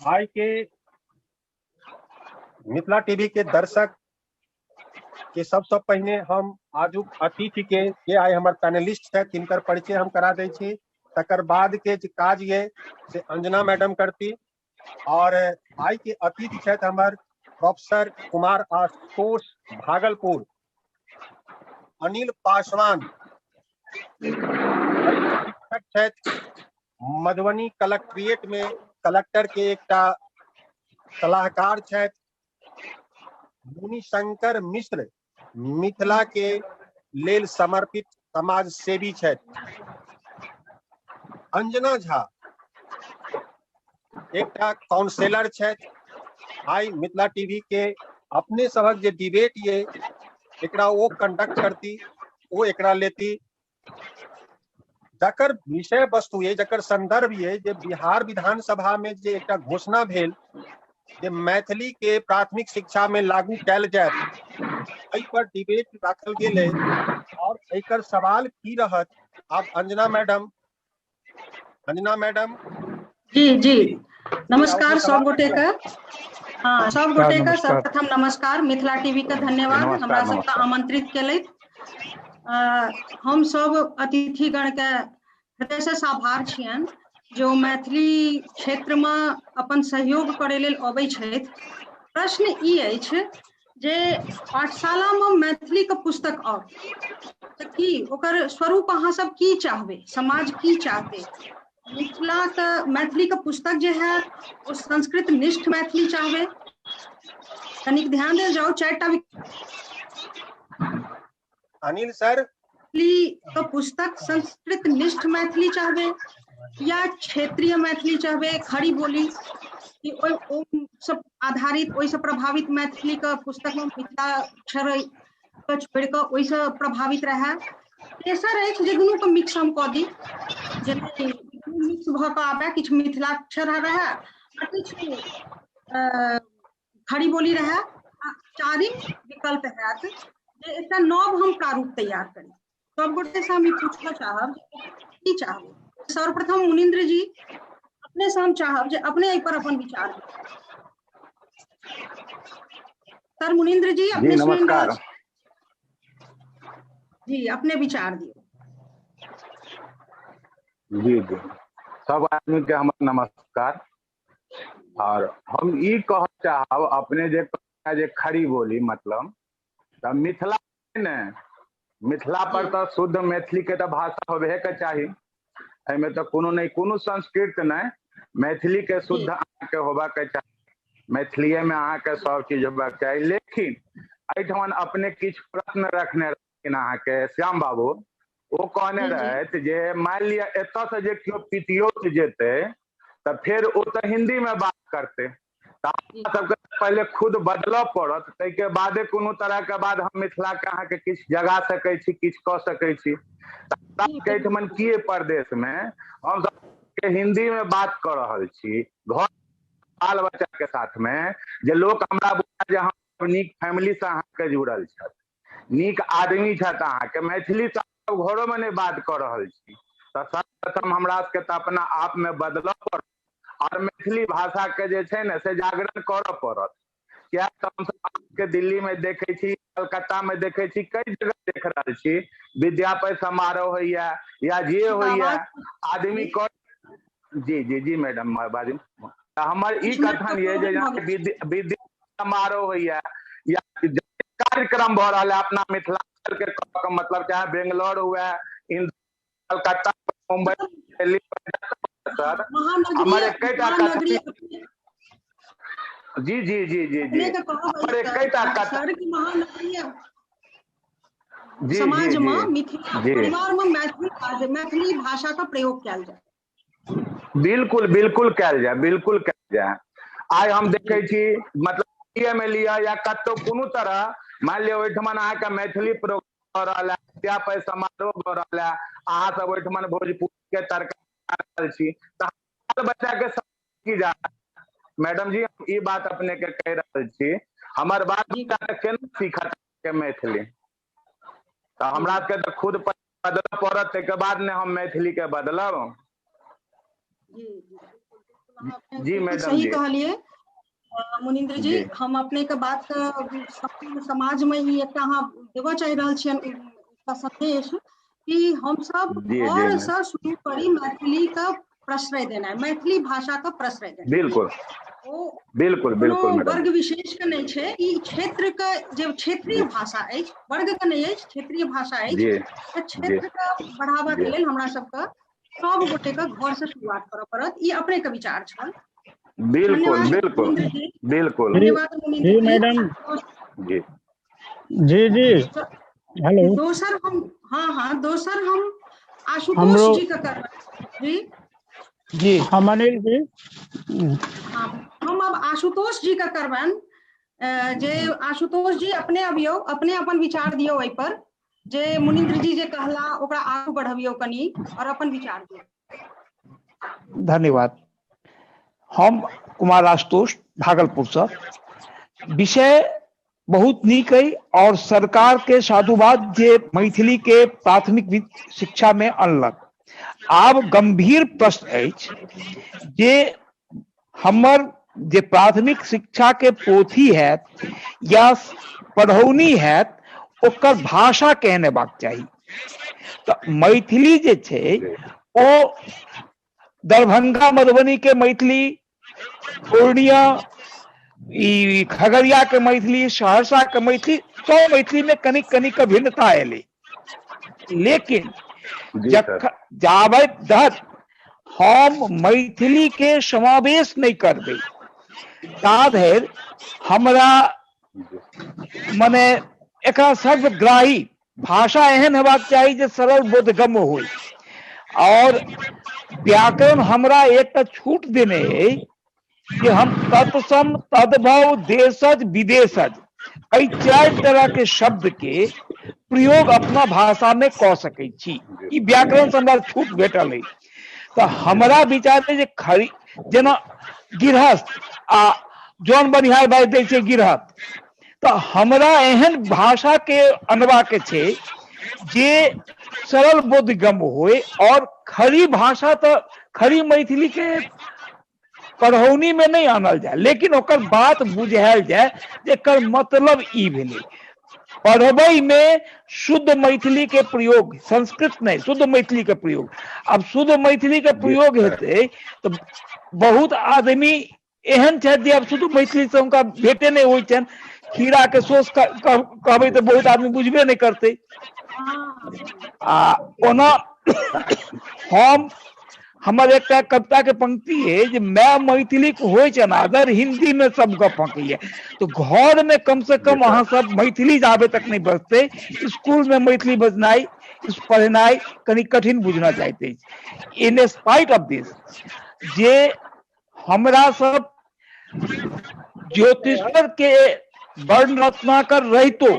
आइ के मिथिला टीवी के दर्शक के सबसँ पहिने हम आजुक अतिथि के जे आइ हमर पैनलिस्ट छथि तिनकर परिचय हम करा दै छी। तकर बाद के जे काज ये से अंजना मैडम करती। और आइ के अतिथि छथि हमर प्रोफेसर कुमार आशुतोष भागलपुर, अनिल पासवान शिक्षक छथि मधुबनी कलेक्ट्रिएट में कलेक्टर के एकटा सलाहकार छथि, मुनिशंकर मिश्र मिथिला के लेल समर्पित समाज सेवी छथि, अंजना झा एकटा काउंसिलर छथि। आइ मिथिला टीवी के अपने सभक जे डिबेट ये एकरा ओ कंडक्ट करती, ओ एकरा लेती, जकर विषय वस्तु ये, जकर संदर्भ ये जे बिहार विधानसभा में जे एकटा घोषणा भेल जे मैथिली के प्राथमिक शिक्षा में लागू कैल जायत, एहि पर डिबेट राखल गेल है। और एकर सवाल की रहत, आब अंजना मैडम, अंजना मैडम जी जी नमस्कार सब गोटे के। हाँ, सब गोटे के सर्वप्रथम नमस्कार। मिथिला टीवी के धन्यवाद हमरा सबके आमंत्रित केलथि। हम सब अतिथिगण के हृदय से आभार छियनि जो मैथिली क्षेत्र में अपन सहयोग करे लेल अबै छथि। प्रश्न ई अछि जे पाठशाला में मैथिली के पुस्तक आओत तऽ की ओकर स्वरूप अहाँ सब की चाहबै, समाज की चाहतै? मिथिला के मैथिली के पुस्तक जे है ओ संस्कृत निष्ठ मैथिली चाहबै? कनिक ध्यान देल जाउ। चारिटा अनिल सर, मैथिली के पुस्तक संस्कृत निष्ठ मैथिली चाहबै या क्षेत्रीय मैथिली चाहबै, खड़ी बोली कि ओहि सब आधारित ओहिसँ प्रभावित मैथिली के पुस्तक में मिथिलाक्षर के छोड़ि कऽ ओहिसँ प्रभावित रहए। तेसर अछि जे दुनू के मिक्स हम कऽ दी, जे मिक्स भऽ कऽ आबए, किछु मिथिलाक्षर रहए आ किछु खड़ी बोली रहए। आ चारिम विकल्प हैत जे एकटा नव हम प्रारूप तैयार करी। सब गोटे से हम ई पूछऽ चाहब की चाहब। सर्वप्रथम मुनिंद्र जी, अपने से हम चाहब जे अपने एहि पर अपन विचार दियौ। सर मुनिंद्र जी, अपने जी नमस्कार जी, अपने विचार दियौ। जी जी, सब आदमी के हमर नमस्कार। और हम ई कह चाहब, अपने जे जे खड़ी बोली मतलब तऽ मिथिला ने, मिथिला पर तऽ शुद्ध मैथिली के तऽ भाषा होबे के चाही, एहिमे तऽ कोनो नहि, कोनो संस्कृत नहि, मैथिली के शुद्ध अहाँके होबाक चाही, मैथिलीए में अहाँके सब चीज होबाक चाही। लेकिन एहिठमन अपने किछु प्रश्न रखने रहथिन अहाँके श्याम बाबू, ओ कहने रहथि जे मानि लिअ एतऽ से जे केओ पितियोत जेतै तऽ फेर ओ तऽ हिंदी में बात करतै, तऽ अपना सबके पहिले खुद बदलऽ पड़त, ताहिके बादे कोनो तरह के बाद हम मिथिला के अहाँके किछु जगा सकै छी, किछु कऽ सकै छी। एहिठमन की प्रदेश में हम सब हिंदी में बात कऽ रहल छी घर बाल बच्चा के साथ में, जे लोक हमरा बुझा जे हम नीक फैमिली से अहाँके जुड़ल छथि, नीक आदमी छथि, अहाँके मैथिली से घरो में नहि बात कऽ रहल छी। तऽ सर्वप्रथम हमरा सबके तऽ अपना आप में बदलऽ पड़त और मैथिली भाषा के जे छै ने से जागरण करऽ पड़त। किया तऽ हमसब अहाँके दिल्ली में देखै छी, कलकत्ता में देखै छी, कई जगह देख रहल छी, विद्यापति समारोह होइया या जे होइया आदमी कर। जी जी जी मैडम बाजू। हमर ई कथन ये जे विद्या समारोह होइया या कार्यक्रम भऽ रहल है अपना मिथिलांचल के, मतलब चाहे बेंगलोर हुए, कलकत्ता, मुंबई, दिल्ली, सर हमर एकेटा कथन। जी जी जी जी जी, हमर एकेटा कथन जी समाज में मिथिला परिवार में मैथिली मैथिली भाषा का प्रयोग कयल जाय। बिल्कुल बिल्कुल कयल जाय, बिल्कुल कयल जाय। आइ हम देखै छी मतलब में लिअ या कतौ कोनो तरह मान लिअ ओहिठमन अहाँके मैथिली प्रोग्राम भऽ रहल है, विद्यापति समारोह भऽ रहल है, अहाँ सब ओहिठमन भोजपुरी के तड़का रहल छी, तऽ बाल बच्चा के की जा। मैडम जी, हम ई बात अपने के कहि रहल छी, हमर बाल बच्चा के केना सीखत के मैथिली? तऽ हमरा सबके तऽ खुद बदलऽ पड़त, ताहिके बाद ने हम मैथिली के बदलब। जी जी, जी मैडम सही कहलिए मुनींद्र जी। हम अपने के बात के समाज में ई एकटा अहाँ देबऽ चाहि रहल छियनि एकटा संदेश कि हम सब घर से शुरू करी मैथिली का प्रश्रय देनाइ, मैथिली भाषा का प्रश्रय देनाइ। बिल्कुल ओ बिल्कुल बिल्कुल वर्ग विशेष के नहि छै, ई क्षेत्र के जे क्षेत्रीय भाषा अछि, वर्ग के नहि अछि, क्षेत्रीय भाषा अछि, तऽ क्षेत्र के बढ़ावा के लेल हमरा सबके सब गोटे के घर से शुरुआत करऽ पड़त। ई अपने के विचार छल। बिल्कुल बिल्कुल बिल्कुल। धन्यवाद जी मैडम। जी जी जी हेलो। दोसर हम हाँ हाँ दोसर हम आशुतोष जी के करबै। जी जी हम अनिल जी। हाँ, हम अब आशुतोष जी के करबनि जे आशुतोष जी अपने अबियौ, अपने अपन विचार दियौ एहि पर, जे मुनींद्र जी जे कहला ओकरा आगू बढ़बियौ कनि और अपन विचार दियौ। धन्यवाद। हम कुमार आशुतोष भागलपुर से। विषय बहुत नीक है और सरकार के साधुवाद जे मैथिली के प्राथमिक शिक्षा में अनलक। आब गंभीर प्रश्न अछि जे हमर जे प्राथमिक शिक्षा के पोथी हैत या पढ़ौनी हैत ओकर भाषा केहन हेबाक चाही। तऽ मैथिली जे छै ओ दरभंगा मधुबनी के मैथिली, पूर्णिया ई खगड़िया के मैथिली, सहरसा के मैथिली, सब मैथिली में कनी कनी के भिन्नता एलै। लेकिन जाबे तक हम मैथिली के समावेश नहीं करबै ता धरि हमरा मने एकरा सर्वग्राही भाषा एहन हेबाक चाही जे सरल बोधगम्य होय। और व्याकरण हमरा एकटा छूट देने है कि हम तत्सम, तद्भव, देशज, विदेशज एहि चारि तरह के शब्द के प्रयोग अपना भाषा में कऽ सकै छी। ई व्याकरण से हमरा छूट भेटल है। तऽ हमरा विचार में जे खरी जेना गृहस्थ आ जौन बनिहार बाजि दै छै गृहस्थ, तऽ हमरा एहन भाषा के अनबा के छै जे सरल बोधगम्य होय। और खरी भाषा तऽ खरी मैथिली के पढ़ौनी में नहीं आनल जाए, लेकिन ओकर बात बुझायल जाए जे एकर मतलब ई भेलै। पढ़बै में शुद्ध मैथिली के प्रयोग, संस्कृत नहीं, शुद्ध मैथिली के प्रयोग। अब शुद्ध मैथिली के प्रयोग हेतै तऽ बहुत आदमी एहन छथि जे आब शुद्ध मैथिली से हुनका भेटे नहीं होइ छनि। खीरा के सोच कहबै तऽ बहुत आदमी बुझबे नहीं करतै। आ ओना हम हमर एकटा कविता के पंक्ति है जे मैं मैथिली के होइ छै अनादर, हिंदी में सब गप फंकैया। तो घर में कम से कम अहाँ सब मैथिली जाबे तक नहीं बजते, स्कूल में मैथिली बजनाइ पढ़नाइ कनि कठिन बुझना जाइत अछि। इन स्पाइट ऑफ this जे हमरा सब ज्योतिश्वर के वर्ण रत्नाकर रहितो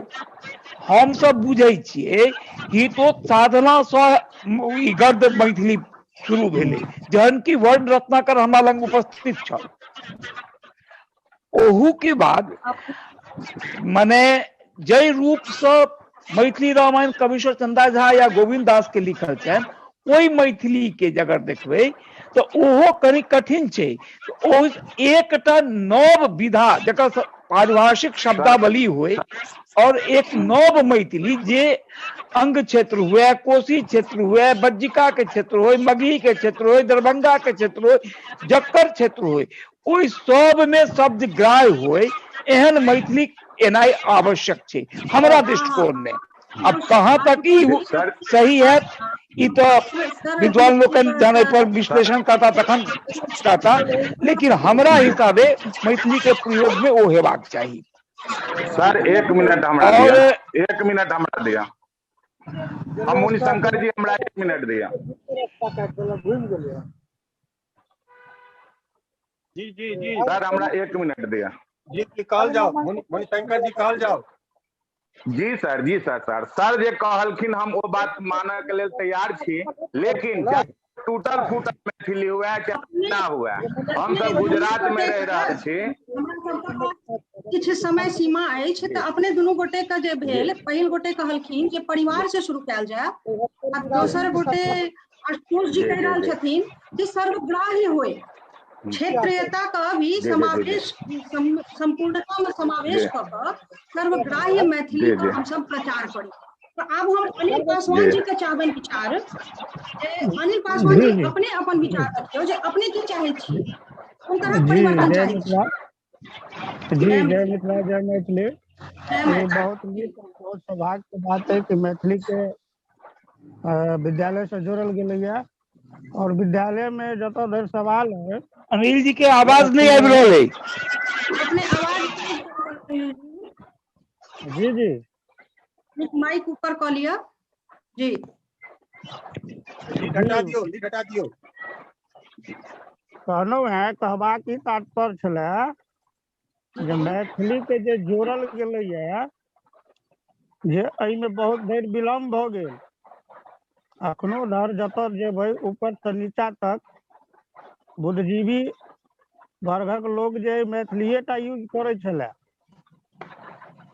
हम सब बुझै छियै कि तो साधना सँ ई गर्द मैथिली शुरू भेलै, जहन कि वर्ण रत्नाकर हमरा लग उपस्थित छल। ओहू के बाद मने जाहि रूप सँ मैथिली रामायण कवीश्वर चंदा झा या गोविंद दास के लिखल छनि ओहि मैथिली के जगह देखबै तऽ ओहो कनि कठिन छै। ओ एकटा नव विधा जकर पारिभाषिक शब्दावली होय और एक नव मैथिली जे अंग क्षेत्र हुए, कोसी क्षेत्र हुए, बज्जिका के क्षेत्र होय, मगही के क्षेत्र होय, दरभंगा के क्षेत्र होय, जकर क्षेत्र होय, ओहि सब में शब्द ग्राह्य होय, एहन मैथिली एनाइ आवश्यक छै हमरा दृष्टिकोण में। अब कहाँ तक ई सही है ई तो विद्वान लोकनि जाने पर विश्लेषण करता तखन कहता, लेकिन हमरा हिसाबे मैथिली के प्रयोग में ओ हेबाक चाही। सर एक मिनट हमरा दिया, एक मिनट हमरा दिया, हम मुनिशंकर जी हमरा एक मिनट दिया। जी जी जी सर हमरा एक मिनट दिया। जी जी कहल जाओ मुनिशंकर जी, कहल जाओ। जी सर, जी सर, सर सर जे कहलखिन हम ओ बात मानय के लेल तैयार छी, लेकिन टूटल फूटल मैथिली हुए चाहे ना हुए, हम सब गुजरात में रह रहल छी। किछु समय सीमा अछि तऽ अपने दुनू गोटे के जे भेल, पहिल गोटे कहलखिन जे परिवार से शुरू कयल जाय आ दोसर गोटे आशुतोष जी कहि रहल छथिन जे सर्वग्राह्य होय। क्षेत्रीयता के भी जी जी जी जी समावेश, संपूर्णता में समावेश जी कऽ कऽ सर्वग्राह्य मैथिली जी के जी हमसब प्रचार करी। तऽ आब हम अनिल पासवान जी जी के चाहबनि विचार, जे अनिल पासवान जी जी जी अपने अपन विचार रखियौ जे अपने की चाहै छी, कोन तरहक जी परिवर्तन जय चाहै छी। मिथिला। जी जय जय मिथिला। मिथिला, जय मैथिली। जय ये मैथिली। बहुत नीक, बहुत सौभाग्य के बात है कि मैथिली के विद्यालय से जोड़ल गेलैया और विद्यालय में जतऽ धरि सवाल है। अनिल जी के आवाज नहीं आबि रहल अछि। अपने आवाज जी जी माइक ऊपर कऽ लिअ। जी लीड हटा जी दियौ, लीड हटा दियौ। कहलहुँ हेँ, कहबाक ई तात्पर्य छलै जे मैथिली के जे जोड़ल गेलैया जे एहिमे बहुत धरि विलम्ब भऽ गेल। अखनो धरि जतऽ जेबै ऊपर से नीचा तक बुद्धिजीवी वर्गक लोक जे मैथिलीए टा यूज करै छलै,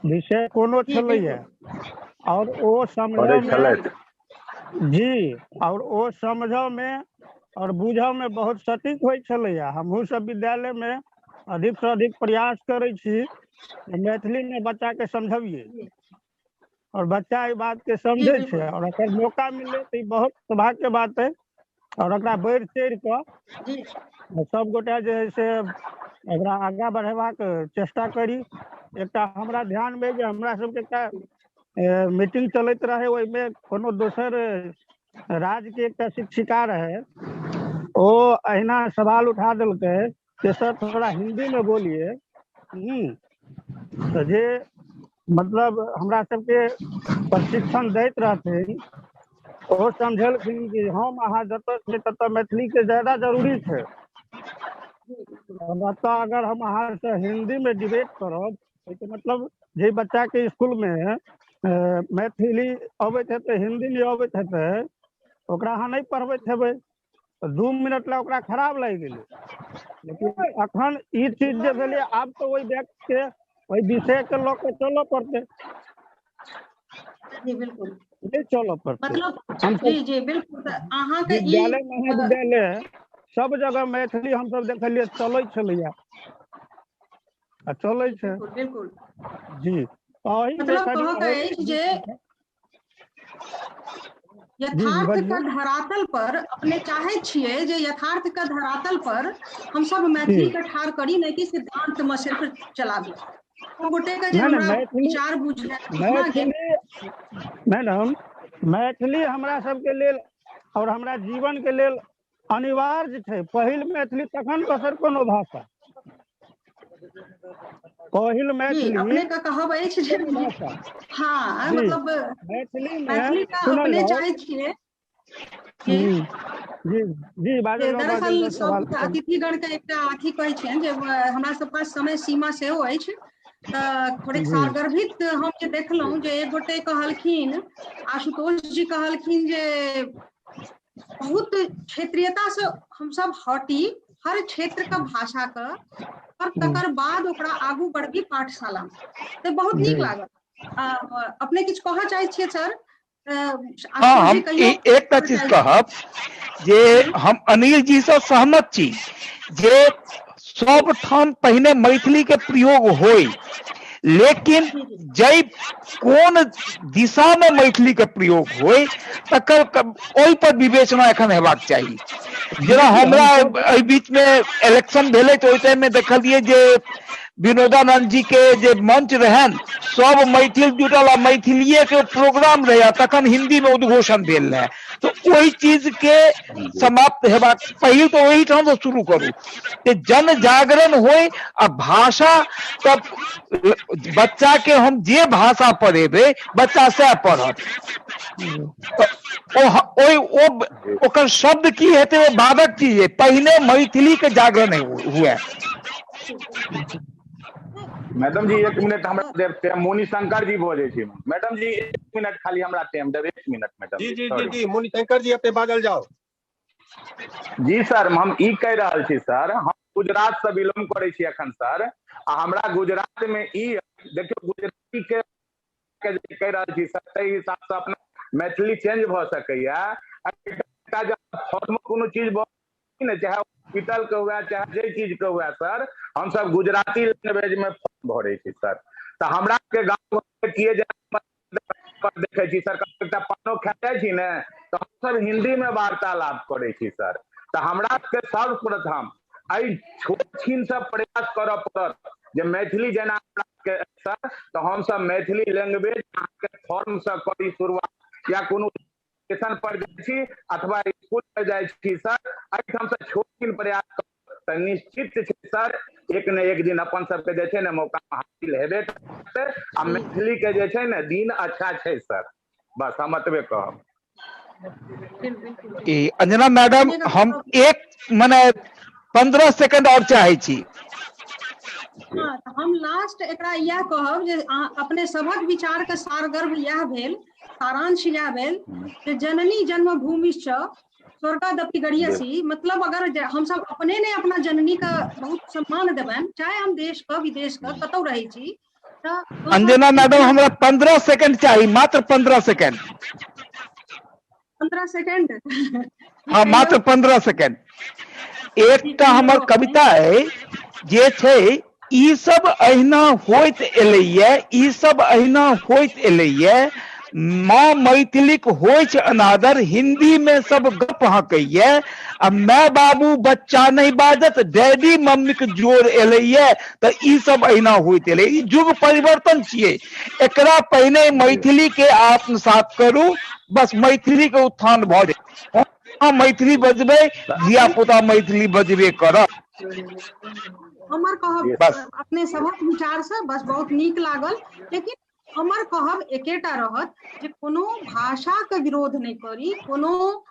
विषय कोनो जी छलैया बिल्कुल। और ओ करै समझऽ में छलथि। जी, और ओ समझऽ में और बुझऽ में बहुत सटीक होइ छलैया। हमहूँ सब विद्यालय में अधिक से अधिक प्रयास करै छी मैथिली में बच्चा के समझबियै जी और बच्चा एहि बात के जी समझै छै बिल्कुल। और अगर मौका मिले तऽ ई बहुत सौभाग्य के बात है और एकरा बढ़ि चढ़ि कऽ जी सब गोटा जे है से एकरा आगाँ बढ़ेबाक चेष्टा करी। एकटा हमरा ध्यान में जे हमरा सबके एकटा मीटिंग चलैत रहे, ओहिमे कोनो दोसर राज्य के एकटा शिक्षिका रहे, ओ अहिना सवाल उठा देलकै कि सर थोड़ा हिंदी में बोलिए। तऽ जे मतलब हमरा सबके प्रशिक्षण दैत रहथिन ओ समझेलखिन कि हम अहाँ जतऽ छियै ततऽ मैथिली के ज्यादा जरूरी छै। एतऽ अगर हम अहाँ से हिंदी में डिबेट करब एहिके मतलब जे बच्चा के स्कूल में मैथिली अबैत हेतै, हिंदी नहि अबैत हेतै, ओकरा अहाँ नहि पढ़बैत हेबै तऽ 2 मिनट लए ओकरा खराब लागि गेलै। लेकिन अखन ई चीज जे भेलै आब तऽ ओहि व्यक्ति के ओहि विषय के लऽ के चलऽ पड़तै। जी बिल्कुल। नहि चलऽ पड़तै। मतलब हमसब जी जी बिल्कुल। तऽ अहाँके ई विद्यालय महाविद्यालय सब जगह मैथिली हमसब देखलियै चलै छलैया आ चलै छै। बिल्कुल बिल्कुल। जी एहिमे मतलब कनि कहऽ के अछि जे जी जी यथार्थ बजियौ। के धरातल पर अपने चाहे छियै जे यथार्थ के धरातल पर हमसब मैथिली जी के ठाढ़ करी, नहि कि सिद्धांत में सिर्फ चलाबी। गोटे के जे नहि नहि हमरा मैथिली विचार बुझल बुझना गेल। मैथिली मैडम, मैथिली हमरा सबके लेल और हमरा जीवन के लेल अनिवार्य छै। पहिल मैथिली तखन दोसर कोनो भाषा। पहिल जी मैथिली अपने के कहब अछि जे कोनो भाषा। हाँ जी मतलब मैथिली में मैथिली का सुनल अपने जाउ। चाहे छियै। जी जी जी बाजल जाउ, बाजल दरअसल जाउ सवाल सब अतिथिगण के एकटा अथी कहै छियनि जे हमरा सब पास समय सीमा सेहो अछि, तऽ थोड़ेक जी सारगर्भित हम जे देखलहुँ जे एक गोटे कहलखिन, आशुतोष जी कहलखिन जे बहुत क्षेत्रीयता से हमसब हटी, हर क्षेत्र के भाषा के, और तकर बाद ओकरा आगू बढ़बी पाठशाला में। तऽ बहुत जी नीक लागल। अपने किछु कहऽ चाहै छियै सर? हाँ, आशुतोष जी हम कहियौ। एकटा चीज कहब जे हम अनिल जी से सहमत छी जे सब ठाम पहिने मैथिली के प्रयोग होय, लेकिन जै कोन दिशा में मैथिली के प्रयोग होय तकर ओहि पर विवेचना एखन हेबाक चाही। जेना हमरा एहि बीच में इलेक्शन भेलै तऽ ओहि टाइम में देखलियै जे विनोदानंद जी के जे मंच रहनि सब मैथिल जुटल आ मैथिलीए के प्रोग्राम रहे, आ तखन हिंदी में उद्घोषण भेल रहे। तऽ ओहि चीज के समाप्त हेबाक पहिल तऽ ओहिठाम से शुरू करू जे जन जागरण होय आ भाषा, तब बच्चा के हम जे भाषा पढ़ेबै बच्चा सएह पढ़त। ओ ओकर शब्द की हेतै ओ बादक चीज है, पहिने मैथिली के जागरण हुए। मैडम जी 1 मिनट हमरा देब टाइम, मुनिशंकर जी बजै छी। मैडम जी 1 मिनट खाली हमरा टाइम देब, 1 मिनट मैडम जी जी, जी जी सॉरी। जी मुनिशंकर जी अपने बाजल जाओ। जी सर, हम ई कहि रहल छी सर, हम गुजरात से बिलोंग करै छी एखन सर, आ हमरा गुजरात में ई देखियौ गुजराती के कहि रहल छी सर, ताहि हिसाब से अपना मैथिली चेंज भऽ सकैया। एकटा जब फॉर्म कोनो चीज भऽ ने, चाहे हॉस्पिटल के हुए चाहे जाहि चीज के हुए सर, हमसब गुजराती लैंग्वेज में फॉर्म भरै छी सर। तऽ हमरा के गाँव घर किए जे पर देखै छी सर, एकटा पानो खा जाइ छी ने तऽ हमसब हिंदी में वार्तालाप करै छी सर। तऽ हमरा के सर्वप्रथम एहि छोट छिन से प्रयास करऽ पड़त जे मैथिली जेना हमरा के सर, तऽ हमसब मैथिली लैंग्वेज अहाँके फॉर्म से करी शुरुआत, या कोनो स्टेशन पर जाइ छी अथवा स्कूल पर जाइ छी सर, एहिठाम से छोट छिन प्रयास तऽ निश्चित छै सर एक ने एक दिन अपन सबके जे छै ने मौका हासिल हेबे करतै आ मैथिली के जे छै ने दिन अच्छा छै सर। बस हम एतबे कहब। ई अंजना मैडम, हम एक मने 15 सेकंड और चाहे छी। हाँ, तऽ हम लास्ट एकरा इएह कहब जे अपने सभक विचार के सारगर्भ इएह भेल, सारांश इएह भेल जे जननी जन्मभूमिश्च स्वर्गादपि गरीयसी, मतलब अगर हमसब अपने ने अपना जननी के बहुत सम्मान देबनि, चाहे हम देश के विदेश के कतौ रहै छी। तऽ अंजना मैडम, हमरा 15 सेकंड चाही, मात्र 15 सेकंड। 15 सेकंड? हाँ, मात्र 15 सेकंड। एकटा हमर कविता है जे छै, ई सब अहिना होइत एलैये, ई सब अहिना होइत एलैये, माँ मैथिलीक होइ छै अनादर, हिंदी में सब गप हकैये, आ my बाबू बच्चा नहीं बाजत, डैडी मम्मीक जोर एलैये। तऽ ई सब अहिना होइत एलै, ई युग परिवर्तन छियै। एकरा पहिने मैथिली के आत्मसात करू, बस मैथिली के उत्थान भऽ जाय। हाँ, मैथिली बजबै, धिया पुता मैथिली बजबे करत। हमर कहब बस अपने सभक विचार से बस बहुत नीक लागल, लेकिन हमर कहब एकेटा रहत जे कोनो भाषा के विरोध नहि करी, कोनो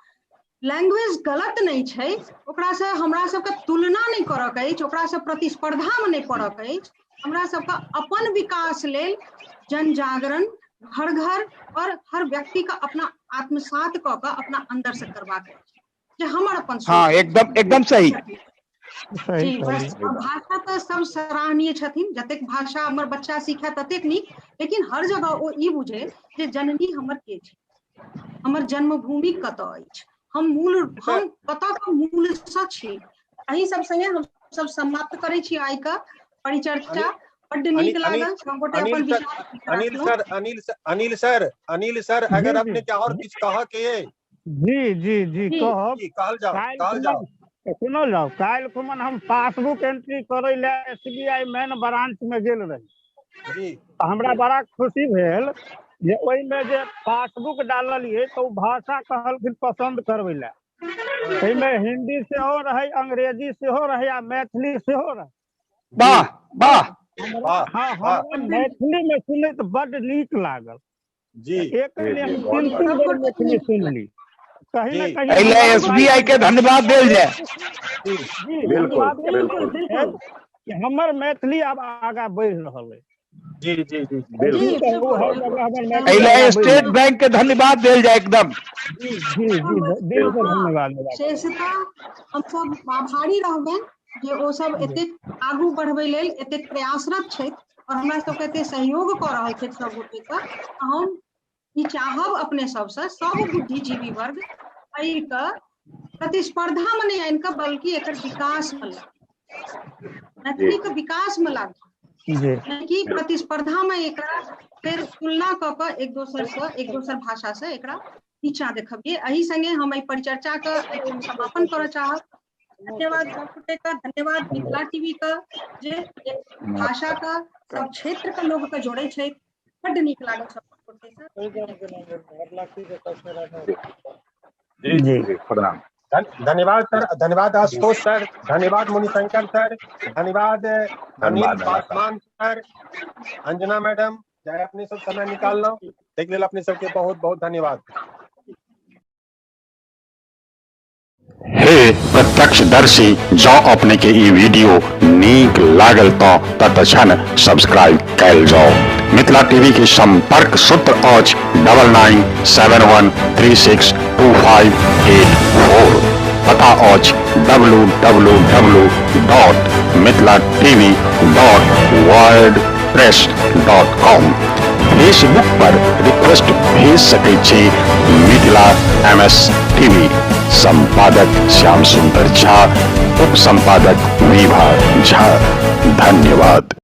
लैंग्वेज गलत नहि छै, ओकरा से हमरा सबके तुलना नहि करऽ के अछि, ओकरा से प्रतिस्पर्धा में नहि पड़ऽ के अछि। हमरा सबके अपन विकास लेल जन जागरण घर घर और हर व्यक्ति के अपना आत्मसात कऽ के अपना अंदर से करबाक अछि, जे हमर अपन सोच हाँ, अछि। एकदम एकदम सही। सही जी, बस कहलियै। भाषा तऽ सब सराहनीय छथिन, जतेक भाषा हमर बच्चा सीखे ततेक नीक, लेकिन हर जगह ओ ई बुझे जे जननी हमर के छै, हमर जन्मभूमि कतऽ अछि, हम मूल, हम कतऽ के मूल सँ छी। एहि सब संगे हम सब समाप्त करै छी आइ के परिचर्चा। बड्ड नीक लागल, सब गोटे अपन अनिल सर, विचार अनिल राखलहुँ। Sir, Anil sir, Anil sir, Anil sir, अगर जी अपने जी के और किछु कहऽ के ये? जी जी जी जी। कहब। जी, कहल जाओ, काल्हि कहल खुमन, जाओ। सुनल जाओ, काल्हि खुमन हम पासबुक एंट्री करै लए एसबीआई मेन ब्रांच में गेल रही। जी। तऽ हमरा बड़ा खुशी भेल जे ओहिमे जे पासबुक डाललियै तऽ ओ भाषा कहलखिन पसन्द करबै लए, ताहिमे हिंदी सेहो रहै, अंग्रेजी सेहो रहै आ मैथिली सेहो रहै। वाह वाह। वाह, हाँ, वाह। हमरा मैथिली में सुनैत बड्ड नीक लागल। जी। एक जी, ने जी, हम बहुत तीन तीन बढ़िया। बेर मैथिली सुनली, कहीं ना जी। कहीं एहि लए हमरा एसबीआई के धन्यवाद देल जाय। जी। जी, बिल्कुल, धन्यवाद देल बिल्कुल। जाय कि हमर मैथिली आब आगाँ बढ़ि रहल अछि। जी जी जी जी। बिल्कुल। जी, कहू, बिल्कुल, हर बिल्कुल। जगह हमर एहि मैथिली लए आगाँ बढ़ि स्टेट रहल। बैंक के धन्यवाद देल जाय एकदम। जी जी जी, दिल से धन्यवाद देबाक। शेषता हमसब आभारी रहबनि जे ओ सब एतेक आगू बढ़बै लेल एतेक प्रयासरत छथि और हमरा सबके एते सहयोग कऽ रहल छथि सब गोटे के। हम ई चाहब अपने सबसँ, सब बुद्धिजीवी वर्ग एहिके प्रतिस्पर्धा में नहि आनि कऽ बल्कि एकर विकास में लागू, मैथिली के विकास में लागू, जी। नहि कि प्रतिस्पर्धा में एकरा फेर तुलना कऽ कऽ एक दोसर से, एक दोसर भाषा से एकरा नीचा देखबियै। एहि संगे हम एहि परिचर्चा के एहिठाम समापन करऽ चाहब। धन्यवाद सब गोटे के, धन्यवाद मिथिला टीवी के जे भाषा के सब क्षेत्र के लोग के जोड़े छै। बड्ड नीक लागल सब गोटे से। जी जी। जी, प्रणाम। धन्यवाद सर, धन्यवाद आशुतोष सर, धन्यवाद मुनिशंकर सर, धन्यवाद अनिल धन्यवाद। पासवान सर, अंजना मैडम, चाहे अपने सब समय निकालना, ताहिके लेल अपने सबके बहुत बहुत धन्यवाद। हे प्रत्यक्षदर्शी, जँ अपने के ई वीडियो नीक लागल तऽ तत्क्षण सब्सक्राइब कयल जाउ। मिथिला टीवी के संपर्क सूत्र अछि 9971362584। पता अछि www.mithilatv.wordpress.com। फेसबुक पर रिक्वेस्ट भेज सकैत छी। मिथिला एमएस टीवी, संपादक श्याम सुंदर झा, उप संपादक विभा झा। धन्यवाद।